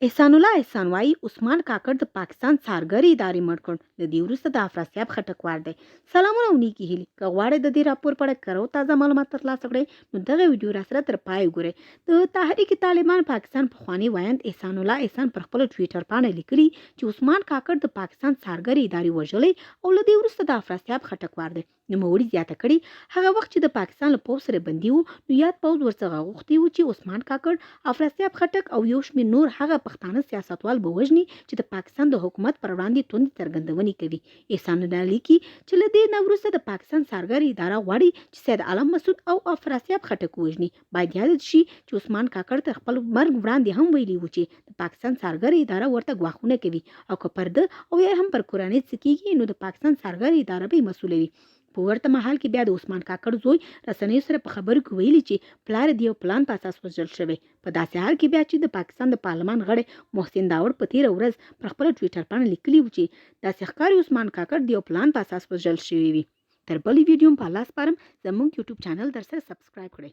احسان الله احسان وايي، عثمان کاکړ د پاکستان څارګرې ادارې مړ کړ، له دې وروسته د افراسیاب خټک وار دی. سلامونه او نیکې هیلې. که غواړئ د دې راپور په اړه کره او تازه معلومات ترلاسه کړئ، نو دغه ویډیو راسره تر پایه وګورئ. د تحریک طالبان پاکستان پخواني ویاند احسان الله احسان پر خپله ټویټر پاڼه لیکلي چې عثمان کاکړ د پاکستان څارګرې ادارې وژلی او له دې وروسته د افراسیاب خټک وار دی. نوموړي زیاته کړې، هغه وخت چې د پاکستان له پوځ سره بندي و، نو یاد پوځ ورڅخه غوښتي وو چې عثمان کاکړ، افراسیاب خټک او یو شمېر نور هغه پښتانه سیاستوال به وژني چې د پاکستان د حکومت پر وړاندې توندې څرګندونې کوي. احسان الله لیکي چې له دې نه وروسته د پاکستان څارګرې اداره غواړي چې سید عالم مسعود او افراسیاب خټک ووژني. باید یاده شي چې عثمان کاکړ تر خپل مرګ وړاندې هم ویلي وو چې د پاکستان څارګره اداره ورته ګواښونه کوي او که پر ده او یا هم پر کورنۍ څه کېږي نو د پاکستان څارګره اداره به یې مسؤله وي. په ورته مهال کې بیا د عثمان کاکړ زوی رسنیو سره په خبرو کې ویلي چې پلار یې د یو پلان په اساس وژل شوی. په داسې حال کې بیا چې د پاکستان د پارلمان غړی محسن داوړ په تېره ورځ پر خپله ټویټر پاڼه لیکلي وو چې داسې ښکاري عثمان کاکړ د یو پلان په اساس وژل شوی وي. تر بلې ویډیو مو په الله سپارم، زموږ یوټیوب چینل درسره سبسکرایب کړئ.